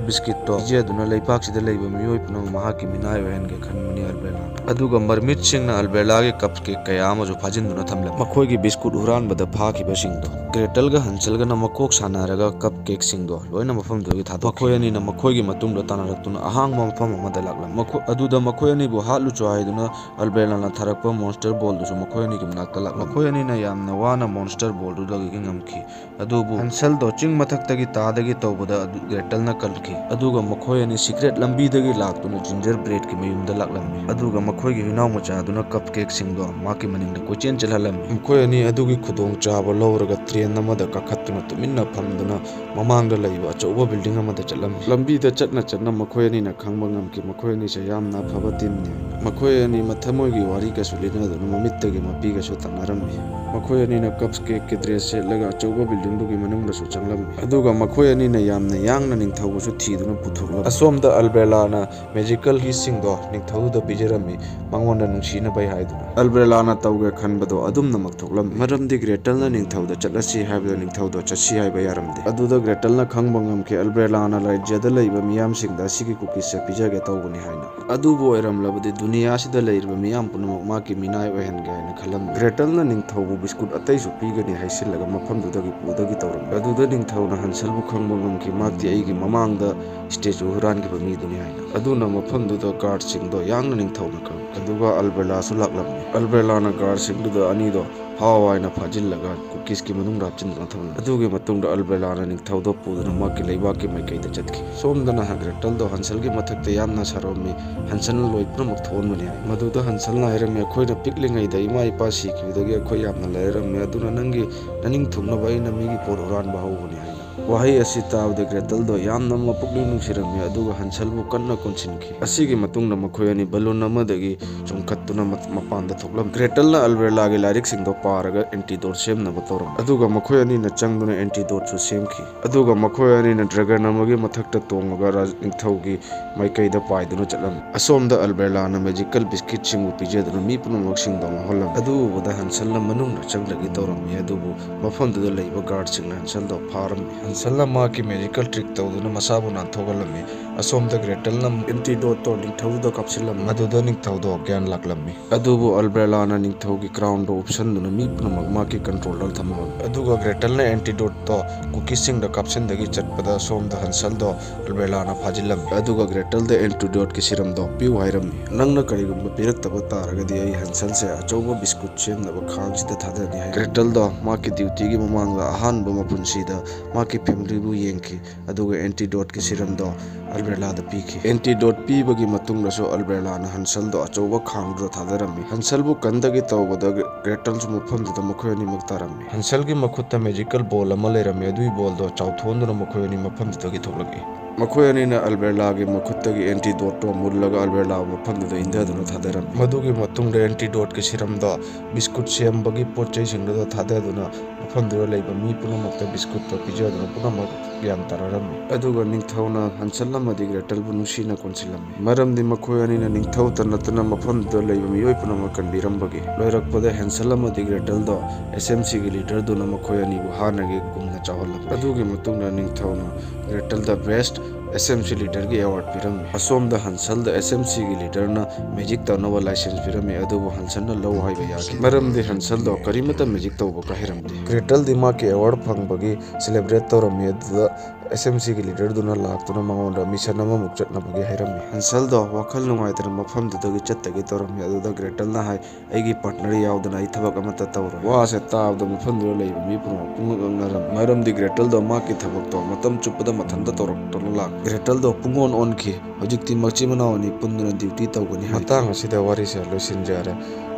ꯕꯤꯁꯀꯤꯠꯇꯣ ꯄꯤꯖꯗꯨꯅ ꯂꯩꯄꯥꯛꯁꯤꯗ ꯂꯩꯕ ꯃꯤꯑꯣꯏ ꯄꯨꯝꯅꯃꯛ ꯃꯍꯥꯛꯀꯤ ꯃꯤꯅꯥꯏ ꯑꯣꯏꯍꯟꯒꯦ ꯈꯟꯕꯅꯤ ꯑꯜꯕꯦꯂꯥ꯫ ꯑꯗꯨꯒ ꯃꯔꯃꯤꯠꯁꯤꯡꯅ ꯑꯜꯕꯦꯂꯥꯒꯤ ꯀꯞ ꯀꯦꯛ ꯀꯌꯥ ꯑꯃꯁꯨ ꯐꯥꯖꯤꯟꯗꯨꯅ ꯊꯝꯂꯝꯃꯤ꯫ ꯃꯈꯣꯏꯒꯤ ꯕꯤꯁꯀꯨꯠ ꯍꯨꯔꯥꯟꯕꯗ ꯐꯥꯈꯤꯕꯁꯤꯡꯗꯣ ꯒ꯭ꯔꯦꯇꯜꯒ ꯍꯟꯁꯜꯒꯅ ꯃꯀꯣꯛ ꯁꯥꯟꯅꯔꯒ ꯀꯞ ꯀꯦꯛꯁꯤꯡꯗꯣ ꯂꯣꯏꯅ ꯃꯐꯝꯗꯨꯗꯒꯤ ꯊꯥꯗꯣꯛꯈꯤ꯫ ꯃꯈꯣꯏ ꯑꯅꯤꯅ ꯃꯈꯣꯏꯒꯤ ꯃꯇꯨꯡꯗ ꯇꯥꯟꯅꯔꯛꯇꯨꯅ ꯑꯍꯥꯡꯕ ꯃꯐꯝ ꯑꯃꯗ ꯂꯥꯛꯂꯝꯃꯤ꯫ ꯃꯈꯣ-, ꯑꯗꯨꯗ ꯃꯈꯣꯏ ꯑꯅꯤꯕꯨ ꯍꯥꯠꯂꯨꯆꯣ ꯍꯥꯏꯗꯨꯅ ꯑꯜꯕꯦꯂꯥꯅ ꯊꯥꯔꯛꯄ ꯃꯣꯟꯁꯇꯔ ꯕꯣꯜꯗꯨꯁꯨ ꯃꯈꯣꯏ ꯑꯅꯤꯒꯤ ꯃꯅꯥꯛꯇ ꯂꯥꯛꯂꯝꯃꯤ꯫ ꯃꯈꯣꯏ ꯑꯅꯤꯅ ꯌꯥꯝꯅ ꯋꯥꯅ ꯃꯣꯟꯁꯇꯔ ꯕꯣꯜꯗꯨꯗꯒꯤ ꯉꯝꯈꯤ꯫ ꯑꯗꯨꯕꯨ ꯍꯟꯁꯜꯗꯣ ꯆꯤꯡ ꯃꯊꯛꯇꯒꯤ ꯇꯥꯗꯒꯦ ꯇꯧꯕꯗ ꯑꯗꯨ ꯒ꯭ꯔꯦꯇꯜꯅ ꯀꯜꯈꯤ꯫ ꯑꯗꯨꯒ ꯃꯈꯣꯏ ꯑꯅꯤ ꯁꯤꯀ꯭ꯔꯦꯠ ꯂꯝꯕꯤꯗꯒꯤ ꯂꯥꯛꯇꯨꯅ ꯖꯤꯟꯖꯔ ꯕ꯭ꯔꯦꯗꯀꯤ ꯃꯌꯨꯝꯗ ꯂꯥꯛꯂꯝꯃꯤ꯫ ꯑꯗꯨꯒ ꯃꯈꯣꯏ ꯑꯩꯈꯣꯏꯒꯤ ꯍꯨꯏꯅꯥꯎ ꯃꯆꯥꯗꯨꯅ ꯀꯞ ꯀꯦꯛꯁꯤꯡꯗꯣ ꯃꯍꯥꯛꯀꯤ ꯃꯅꯤꯡꯗ ꯀꯣꯏꯆꯦꯟ ꯆꯦꯜꯍꯜꯂꯝꯃꯤ꯫ ꯃꯈꯣꯏ ꯑꯅꯤ ꯑꯗꯨꯒꯤ ꯈꯨꯗꯣꯡꯆꯥꯕ ꯂꯧꯔꯒ ꯇ꯭ꯔꯦꯟ ꯑꯃꯗ ꯀꯥꯈꯠꯇꯨꯅ ꯇꯨꯃꯤꯟꯅ ꯐꯝꯗꯨꯅ ꯃꯃꯥꯡꯗ ꯂꯩꯕ ꯑꯆꯧꯕ ꯕꯤꯜꯗꯤꯡ ꯑꯃꯗ ꯆꯠꯂꯝꯃꯤ꯫ ꯂꯝꯕꯤꯗ ꯆꯠꯅ ꯆꯠꯅ ꯃꯈꯣꯏ ꯑꯅꯤꯅ ꯈꯪꯕ ꯉꯝꯈꯤ, ꯃꯈꯣꯏ ꯑꯅꯤꯁꯦ ꯌꯥꯝꯅ ꯑꯐꯕ ꯇꯤꯝꯅꯤ꯫ ꯃꯈꯣꯏ ꯑꯅꯤ ꯃꯊꯃꯣꯏꯒꯤ ꯋꯥꯔꯤꯒꯁꯨ ꯂꯤꯅꯗꯨꯅ ꯃꯃꯤꯠꯇꯒꯤ ꯃꯄꯤꯒꯁꯨ ꯇꯥꯟꯅꯔꯝꯃꯤ꯫ ꯃꯈꯣꯏ ꯑꯅꯤꯅ ꯀꯞꯁ ꯀꯦꯛꯀꯤ ꯗ꯭ꯔꯦꯁ ꯁꯦꯠꯂꯒ ꯑꯆꯧꯕ ꯕꯤꯜꯗꯤꯡꯗꯨꯒꯤ ꯃꯅꯨꯡꯗꯁꯨ ꯆꯪꯂꯝꯃꯤ꯫ ꯑꯗꯨꯒ ꯃꯈꯣꯏ ꯑꯅꯤꯅ ꯌꯥꯝꯅ ꯌꯥꯡꯅ ꯅꯤꯡꯊꯧꯕꯨꯁꯨ ꯊꯤꯗꯨꯅ ꯄꯨꯊꯣꯛꯂꯝꯃꯤ꯫ ꯑꯁꯣꯝꯗ ꯑꯜꯕꯦꯂꯥꯅ ꯃꯦꯖꯤꯀꯦꯜ ꯀꯤꯁꯁꯤꯡꯗꯣ ꯅꯤꯡꯊꯧꯗꯨꯗ ꯄꯤꯖꯔꯝꯃꯤ, ꯃꯉꯣꯟꯗ ꯅꯨꯡꯁꯤꯅꯕꯩ ꯍꯥꯏꯗꯨꯅ꯫ ꯑꯜꯕꯦꯂꯥꯅ ꯇꯧꯒꯦ ꯈꯟꯕꯗꯣ ꯑꯗꯨꯝꯅꯃꯛ ꯊꯣꯛꯂꯝꯃꯤ, ꯃꯔꯝꯗꯤ ꯒ꯭ꯔꯦꯇꯜꯅ ꯅꯤꯡꯊꯧꯗ ꯆꯠꯂꯁꯤ ꯍꯥꯏꯕꯗ ꯅꯤꯡꯊꯧꯗꯣ ꯆꯠꯁꯤ ꯍꯥꯏꯕ ꯌꯥꯔꯝꯗꯦ꯫ ꯑꯗꯨꯗ ꯒ꯭ꯔꯦꯇꯜꯅ ꯈꯪꯕ ꯉꯝꯈꯤ, ꯑꯜꯕꯦꯂꯥꯅ ꯔꯥꯖ꯭ꯌꯗ ꯂꯩꯕ ꯃꯤꯌꯥꯝꯁꯤꯡꯗ ꯑꯁꯤꯒꯤ ꯀꯨꯀꯤꯁꯁꯦ ꯄꯤꯖꯒꯦ ꯇꯧꯕꯅꯤ ꯍꯥꯏꯅ꯫ ꯑꯗꯨꯕꯨ ꯑꯣꯏꯔꯝꯂꯕꯗꯤ ꯗꯨꯅꯤꯌꯥꯁꯤꯗ ꯂꯩꯔꯤꯕ ꯃꯤꯌꯥꯝ ꯄꯨꯝꯅꯃꯛ ꯃꯍꯥꯛꯀꯤ ꯃꯤꯅꯥꯏ ꯑꯣꯏꯍꯟꯒꯦ ꯍꯥꯏꯅ ꯈꯜꯂꯝꯃꯤ꯫ ꯒ꯭ꯔꯦꯇꯜꯅ ꯅꯤꯡꯊꯧꯕꯨ ꯕꯤꯁꯀꯨꯠ ꯑꯇꯩꯁꯨ ꯄꯤꯒꯅꯤ ꯍꯥꯏꯁꯤꯜꯂꯒ ꯃꯐꯝꯗꯨꯗꯒꯤ ꯄꯨꯗꯒꯤ ꯇꯧꯔꯝꯃꯤ꯫ ꯑꯗꯨꯗ ꯅꯤꯡꯊꯧꯅ ꯍꯟꯁꯜꯕꯨ ꯈꯪꯕ ꯉꯝꯈꯤ, ꯃꯍꯥꯛꯇꯤ ꯑꯩꯒꯤ ꯃꯃꯥꯡꯗ ꯁ꯭ꯇꯦꯆꯨ ꯍꯨꯔꯥꯟꯈꯤꯕ ꯃꯤꯗꯨꯅꯤ ꯍꯥꯏꯅ꯫ ꯑꯗꯨꯅ ꯃꯐꯝꯗꯨꯗ ꯒꯥꯔꯗꯁꯤꯡꯗꯣ ꯌꯥꯡꯅ ꯅꯤꯡꯊꯧꯅ ꯈꯪꯈꯤ꯫ ꯑꯗꯨꯒ ꯑꯜꯕꯦꯂꯥꯁꯨ ꯂꯥꯛꯂꯝꯃꯤ꯫ ꯑꯜꯕꯦꯂꯥꯅ ꯒꯥꯔꯗꯁꯤꯡꯗꯨꯗ ꯑꯅꯤꯗꯣ ꯍꯥꯎ ꯍꯥꯏꯅ ꯐꯥꯖꯤꯜꯂꯒ ꯀꯨꯀꯤꯁꯀꯤ ꯃꯅꯨꯡꯗ ꯍꯥꯞꯆꯤꯟꯗꯨꯅ ꯊꯝꯂꯝꯃꯤ꯫ ꯑꯗꯨꯒꯤ ꯃꯇꯨꯡꯗ ꯑꯜꯕꯦꯂꯥꯅ ꯅꯤꯡꯊꯧꯗꯣ ꯄꯨꯗꯨꯅ ꯃꯍꯥꯛꯀꯤ ꯂꯩꯕꯥꯛꯀꯤ ꯃꯥꯏꯀꯩꯗ ꯆꯠꯈꯤ꯫ ꯁꯣꯝꯗꯅ ꯒ꯭ꯔꯦꯇꯜꯗꯣ ꯍꯟꯁꯜꯒꯤ ꯃꯊꯛꯇ ꯌꯥꯝꯅ ꯁꯥꯔꯝꯃꯤ꯫ ꯍꯟꯁꯜꯅ ꯂꯣꯏ ꯄꯨꯝꯅꯃꯛ ꯊꯣꯛꯍꯟꯕꯅꯤ ꯍꯥꯏ꯫ ꯃꯗꯨꯗ ꯍꯟꯁꯜꯅ ꯍꯥꯏꯔꯝꯃꯤ, ꯑꯩꯈꯣꯏꯅ ꯄꯤꯛꯂꯤꯉꯩꯗ ꯏꯃꯥ ꯏꯄꯥ ꯁꯤꯈꯤꯕꯗꯒꯤ ꯑꯩꯈꯣꯏ ꯌꯥꯝꯅ ꯂꯥꯏꯔꯔꯝꯃꯤ, ꯑꯗꯨꯅ ꯅꯪꯒꯤ ꯅꯅꯤꯡ ꯊꯨꯡꯅꯕ ꯑꯩꯅ ꯃꯤꯒꯤ ꯄꯣꯠ ꯍꯨꯔꯥꯟꯕ ꯍꯧꯕꯅꯤ ꯍꯥꯏꯅ꯫ ꯋꯥꯍꯩ ꯑꯁꯤ ꯇꯥꯕꯗ ꯒ꯭ꯔꯦꯇꯜꯗꯣ ꯌꯥꯝꯅ ꯃꯄꯨꯛꯅꯤꯡ ꯅꯨꯡꯁꯤꯔꯝꯃꯤ, ꯑꯗꯨꯒ ꯍꯟꯁꯜꯕꯨ ꯀꯟꯅ ꯀꯣꯟꯁꯤꯟꯈꯤ꯫ ꯑꯁꯤꯒꯤ ꯃꯇꯨꯡꯗ ꯃꯈꯣꯏ ꯑꯅꯤ ꯕꯂꯨꯟ ꯑꯃꯗꯒꯤ ꯆꯣꯡꯈꯠꯇꯨꯅ ꯃ-, ꯃꯄꯥꯟꯗ ꯊꯣꯛꯂꯝꯃꯤ꯫ ꯒ꯭ꯔꯦꯇꯜꯅ ꯑꯜꯕꯦꯂꯥꯒꯤ ꯂꯥꯏꯔꯤꯛꯁꯤꯡꯗꯣ ꯄꯥꯔꯒ ꯑꯦꯟꯇꯤꯗꯣꯠ ꯁꯦꯝꯅꯕ ꯇꯧꯔꯝꯃꯤ, ꯑꯗꯨꯒ ꯃꯈꯣꯏ ꯑꯅꯤꯅ ꯆꯪꯗꯨꯅ ꯑꯦꯟꯇꯤꯗꯣꯠꯁꯨ ꯁꯦꯝꯈꯤ꯫ ꯑꯗꯨꯒ ꯃꯈꯣꯏ ꯑꯅꯤꯅ ꯗ꯭ꯔꯦꯒꯟ ꯑꯃꯒꯤ ꯃꯊꯛꯇ ꯇꯣꯡꯉꯒ ꯔꯥꯖ ꯅꯤꯡꯊꯧꯒꯤ ꯃꯥꯏꯀꯩꯗ ꯄꯥꯏꯗꯨꯅ ꯆꯠꯂꯝꯃꯤ꯫ ꯑꯁꯣꯝꯗ ꯑꯜꯕꯦꯂꯥꯅ ꯃꯦꯖꯤꯀꯦꯜ ꯕꯤꯁꯀꯤꯠꯁꯤꯡꯕꯨ ꯄꯤꯖꯗꯨꯅ ꯃꯤ ꯄꯨꯝꯅꯃꯛꯁꯤꯡꯗꯣ ꯉꯥꯎꯍꯜꯂꯝꯃꯤ꯫ ꯑꯗꯨ ꯎꯕꯗ ꯍꯟꯁꯜꯅ ꯃꯅꯨꯡꯗ ꯆꯪꯗꯒꯦ ꯇꯧꯔꯝꯃꯤ, ꯑꯗꯨꯕꯨ ꯃꯐꯝꯗꯨꯗ ꯂꯩꯕ ꯒꯥꯔꯗꯁꯤꯡꯅ ꯍꯟꯁꯜꯗꯣ ꯐꯥꯔꯝꯃꯤ꯫ ꯍꯟꯁꯜꯅ ꯃꯍꯥꯛꯀꯤ ꯃꯦꯖꯤꯀꯦꯜ ꯇ꯭ꯔꯤꯛ ꯇꯧꯗꯨꯅ ꯃꯁꯥꯕꯨ ꯅꯥꯟꯊꯣꯛꯍꯜꯂꯝꯃꯤ꯫ ꯑꯁꯣꯝꯗ ꯒ꯭ꯔꯦꯇꯜꯅ ꯑꯦꯟꯇꯤꯗꯣꯠꯇꯣ ꯅꯤꯡꯊꯧꯗꯨꯗ ꯀꯥꯞꯁꯤꯜꯂꯝꯃꯤ꯫ ꯃꯗꯨꯗ ꯅꯤꯡꯊꯧꯗꯣ ꯒ꯭ꯌꯥꯟ ꯂꯥꯛꯂꯝꯃꯤ꯫ ꯑꯗꯨꯕꯨ ꯑꯜꯕꯦꯂꯥꯅ ꯅꯤꯡꯊꯧꯒꯤ ꯀ꯭ꯔꯥꯎꯟꯗꯣ ꯎꯞꯁꯟꯗꯨꯅ ꯃꯤ ꯄꯨꯝꯅꯃꯛ ꯃꯍꯥꯛꯀꯤ ꯀꯟꯇ꯭ꯔꯣꯜꯗ ꯊꯝꯂꯝꯃꯤ꯫ ꯑꯗꯨꯒ ꯒ꯭ꯔꯦꯇꯜꯅ ꯑꯦꯟꯇꯤꯗꯣꯠꯇꯣ ꯀꯨꯀꯤꯁꯁꯤꯡꯗ ꯀꯥꯞꯁꯤꯟꯗꯒꯤ ꯆꯠꯄꯗ ꯁꯣꯝꯗ ꯍꯟꯁꯜꯗꯣ ꯑꯜꯕꯦꯂꯥꯅ ꯐꯥꯖꯤꯜꯂꯝꯃꯤ꯫ ꯑꯗꯨꯒ ꯒ꯭ꯔꯦꯇꯜꯗ ꯑꯦꯟꯇꯤꯗꯣꯠꯀꯤ ꯁꯤꯔꯝꯗꯣ ꯄꯤꯌꯨ ꯍꯥꯏꯔꯝꯃꯤ꯫ ꯅꯪꯅ ꯀꯔꯤꯒꯨꯝꯕ ꯄꯤꯔꯛꯇꯕ ꯇꯥꯔꯒꯗꯤ ꯑꯩ ꯍꯟꯁꯜꯁꯦ ꯑꯆꯧꯕ ꯕꯤꯁꯀꯨꯠ ꯁꯦꯝꯅꯕ ꯈꯥꯡꯁꯤꯗ ꯊꯥꯗꯅꯤ ꯍꯥꯏ꯫ ꯒ꯭ꯔꯦꯇꯜꯗꯣ ꯃꯍꯥꯛꯀꯤ ꯗ꯭ꯌꯨꯇꯤꯒꯤ ꯃꯃꯥꯡꯗ ꯑꯍꯥꯟꯕ ꯃꯄꯨꯟꯁꯤꯗ ꯃꯍꯥꯛꯀꯤ ꯐꯦꯃꯤꯂꯤꯕꯨ ꯌꯦꯡꯈꯤ꯫ ꯑꯗꯨꯒ ꯑꯦꯟꯇꯤꯗꯣꯠꯀꯤ ꯁꯤꯔꯝꯗꯣ ꯑꯜꯕꯦꯂꯥꯗ ꯄꯤꯈꯤ꯫ ꯑꯦꯟꯇꯤꯗꯣꯠ ꯄꯤꯕꯒꯤ ꯃꯇꯨꯡꯗꯁꯨ ꯑꯜꯕꯦꯂꯥꯅ ꯍꯟꯁꯜꯗꯣ ꯑꯆꯧꯕ ꯈꯥꯡꯗꯨꯗ ꯊꯥꯗꯔꯝꯃꯤ꯫ ꯍꯟꯁꯜꯕꯨ ꯀꯟꯗꯒꯦ ꯇꯧꯕꯗ ꯒ꯭ꯔꯦꯇꯜꯁꯨ ꯃꯐꯝꯗꯨꯗ ꯃꯈꯣꯏ ꯑꯅꯤꯃꯛ ꯇꯥꯔꯝꯃꯤ꯫ ꯍꯟꯁꯜꯒꯤ ꯃꯈꯨꯠꯇ ꯃꯦꯖꯤꯀꯦꯜ ꯕꯣꯜ ꯑꯃ ꯂꯩꯔꯝꯃꯤ꯫ ꯑꯗꯨꯒꯤ ꯕꯣꯜꯗꯣ ꯆꯥꯎꯊꯣꯛꯍꯟꯗꯨꯅ ꯃꯈꯣꯏ ꯑꯅꯤ ꯃꯐꯝꯗꯨꯗꯒꯤ ꯊꯣꯛꯂꯛꯏ꯫ ꯃꯈꯣꯏ ꯑꯅꯤꯅ ꯑꯜꯕꯦꯂꯥꯒꯤ ꯃꯈꯨꯠꯇꯒꯤ ꯑꯦꯟꯇꯤꯗꯣꯠꯇꯣ ꯃꯨꯜꯂꯒ ꯑꯜꯕꯦꯂꯥꯕꯨ ꯃꯐꯝꯗꯨꯗ ꯏꯟꯊꯗꯨꯅ ꯊꯥꯗꯔꯝꯃꯤ꯫ ꯃꯗꯨꯒꯤ ꯃꯇꯨꯡꯗ ꯑꯦꯟꯇꯤꯗꯣꯠꯀꯤ ꯁꯤꯔꯝꯗꯣ ꯕꯤꯁꯀꯨꯠ ꯁꯦꯝꯕꯒꯤ ꯄꯣꯠ ꯆꯩꯁꯤꯡꯗꯨꯗ ꯊꯥꯗꯗꯨꯅ ꯃꯐꯝꯗꯨꯗ ꯂꯩꯕ ꯃꯤ ꯄꯨꯝꯅꯃꯛꯇ ꯕꯤꯁꯀꯨꯠꯇꯣ ꯄꯤꯖꯗꯨꯅ ꯄꯨꯝꯅꯃꯛ ꯒ꯭ꯌꯥꯟ ꯇꯥꯔꯔꯝꯃꯤ꯫ ꯑꯗꯨꯒ ꯅꯤꯡꯊꯧꯅ ꯍꯟꯁꯜ ꯑꯃꯗꯤ ꯒ꯭ꯔꯦꯇꯜꯕꯨ ꯅꯨꯡꯁꯤꯅ ꯀꯣꯟꯁꯤꯜꯂꯝꯃꯤ, ꯃꯔꯝꯗꯤ ꯃꯈꯣꯏ ꯑꯅꯤꯅ ꯅꯤꯡꯊꯧꯇ ꯅꯠꯇꯅ ꯃꯐꯝꯗꯨꯗ ꯂꯩꯕ ꯃꯤꯑꯣꯏ ꯄꯨꯝꯅꯃꯛ ꯀꯟꯕꯤꯔꯝꯕꯒꯤ꯫ ꯂꯣꯏꯔꯛꯄꯗ ꯍꯦꯟꯁꯜ ꯑꯃꯗꯤ ꯒ꯭ꯔꯦꯇꯜꯗꯣ ꯑꯦꯁ ꯑꯦꯝ ꯁꯤꯒꯤ ꯂꯤꯗꯔꯗꯨꯅ ꯃꯈꯣꯏ ꯑꯅꯤꯕꯨ ꯍꯥꯟꯅꯒꯤ ꯒꯨꯝꯅ ꯆꯥꯎꯍꯜꯂꯝꯃꯤ꯫ ꯑꯗꯨꯒꯤ ꯃꯇꯨꯡꯗ ꯅꯤꯡꯊꯧꯅ ꯒ꯭ꯔꯦꯇꯜꯗ ꯕꯦꯁ ꯑꯦꯁ ꯑꯦꯝ ꯁꯤ ꯂꯤꯗꯔꯒꯤ ꯑꯦꯋꯥꯔꯗ ꯄꯤꯔꯝꯃꯤ꯫ ꯑꯁꯣꯝꯗ ꯍꯟꯁꯜꯗ ꯑꯦꯁ ꯑꯦꯝ ꯁꯤꯒꯤ ꯂꯤꯗꯔꯅ ꯃꯦꯖꯤꯛ ꯇꯧꯅꯕ ꯂꯥꯏꯁꯦꯟꯁ ꯄꯤꯔꯝꯃꯤ, ꯑꯗꯨꯕꯨ ꯍꯟꯁꯜꯅ ꯂꯧ ꯍꯥꯏꯕ ꯌꯥꯈꯤ, ꯃꯔꯝꯗꯤ ꯍꯟꯁꯜꯗꯣ ꯀꯔꯤꯃꯠꯇ ꯃꯦꯖꯤꯛ ꯇꯧꯕꯒ ꯍꯩꯔꯝꯗꯦ꯫ ꯒ꯭ꯔꯦꯇꯜꯗꯤ ꯃꯍꯥꯛꯀꯤ ꯑꯦꯋꯥꯔꯗ ꯐꯪꯕꯒꯤ ꯁꯦꯂꯦꯕ꯭ꯔꯦꯠ ꯇꯧꯔꯝꯃꯤ꯫ ꯑꯗꯨꯗ ꯑꯦꯁ ꯑꯦꯝ ꯁꯤꯒꯤ ꯂꯤꯗꯔꯗꯨꯅ ꯂꯥꯛꯇꯨꯅ ꯃꯉꯣꯟꯗ ꯃꯤꯁꯟ ꯑꯃꯃꯨꯛ ꯆꯠꯅꯕꯒꯤ ꯍꯥꯏꯔꯝꯃꯤ꯫ ꯍꯟꯁꯜꯗꯣ ꯋꯥꯈꯜ ꯅꯨꯡꯉꯥꯏꯇꯅ ꯃꯐꯝꯗꯨꯗꯒꯤ ꯆꯠꯇꯒꯦ ꯇꯧꯔꯝꯃꯤ꯫ ꯑꯗꯨꯗ ꯒ꯭ꯔꯦꯇꯜꯅ ꯍꯥꯏ, "ꯑꯩꯒꯤ ꯄꯥꯔꯠꯅꯔ ꯌꯥꯎꯗꯅ ꯑꯩ ꯊꯕꯛ ꯑꯃꯠꯇ ꯇꯧꯔꯣꯏ꯫" ꯋꯥꯁꯦ ꯇꯥꯕꯗ ꯃꯐꯝꯗꯨꯗ ꯂꯩꯕ ꯃꯤ ꯄꯨꯝꯅꯃꯛ ꯄꯨꯡꯉꯛ ꯉꯛꯅꯔꯝꯃꯤ, ꯃꯔꯝꯗꯤ ꯒ꯭ꯔꯦꯇꯜꯗꯣ ꯃꯍꯥꯛꯀꯤ ꯊꯕꯛꯇꯣ ꯃꯇꯝ ꯆꯨꯞꯄꯗ ꯃꯊꯟꯇ ꯇꯧꯔꯛꯇꯨꯅ ꯂꯥꯛ꯫ ꯒ꯭ꯔꯦꯇꯜꯗꯣ ꯄꯨꯡꯑꯣꯟ ꯑꯣꯟꯈꯤ꯫ ꯍꯧꯖꯤꯛꯇꯤ ꯃꯆꯤꯟ ꯃꯅꯥꯎ ꯑꯅꯤ ꯄꯨꯟꯗꯨꯅ ꯗ꯭ꯌꯨꯇꯤ ꯇꯧꯒꯅꯤ ꯍꯥꯏꯈꯤ꯫ ꯃꯇꯥꯡ ꯑꯁꯤꯗ ꯋꯥꯔꯤꯁꯦ ꯂꯣꯏꯁꯤꯟꯖꯔꯦ꯫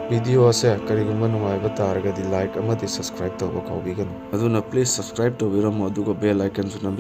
ꯚꯤꯗꯤꯑꯣ ꯑꯁꯦ ꯀꯔꯤꯒꯨꯝꯕ ꯅꯨꯡꯉꯥꯏꯕ ꯇꯥꯔꯒꯗꯤ ꯂꯥꯏꯛ ꯑꯃꯗꯤ ꯁꯕꯁꯀ꯭ꯔꯥꯏꯕ ꯇꯧꯕ ꯀꯥꯎꯕꯤꯒꯅꯨ꯫ ꯑꯗꯨꯅ ꯄ꯭ꯂꯤꯖ ꯁꯕꯁꯀ꯭ꯔꯥꯏꯕ ꯇꯧꯕꯤꯔꯝꯃꯣ, ꯑꯗꯨꯒ ꯕꯦꯜ ꯑꯥꯏꯀꯟꯁꯨ ꯅꯝꯕꯤꯔꯝꯃꯣ꯫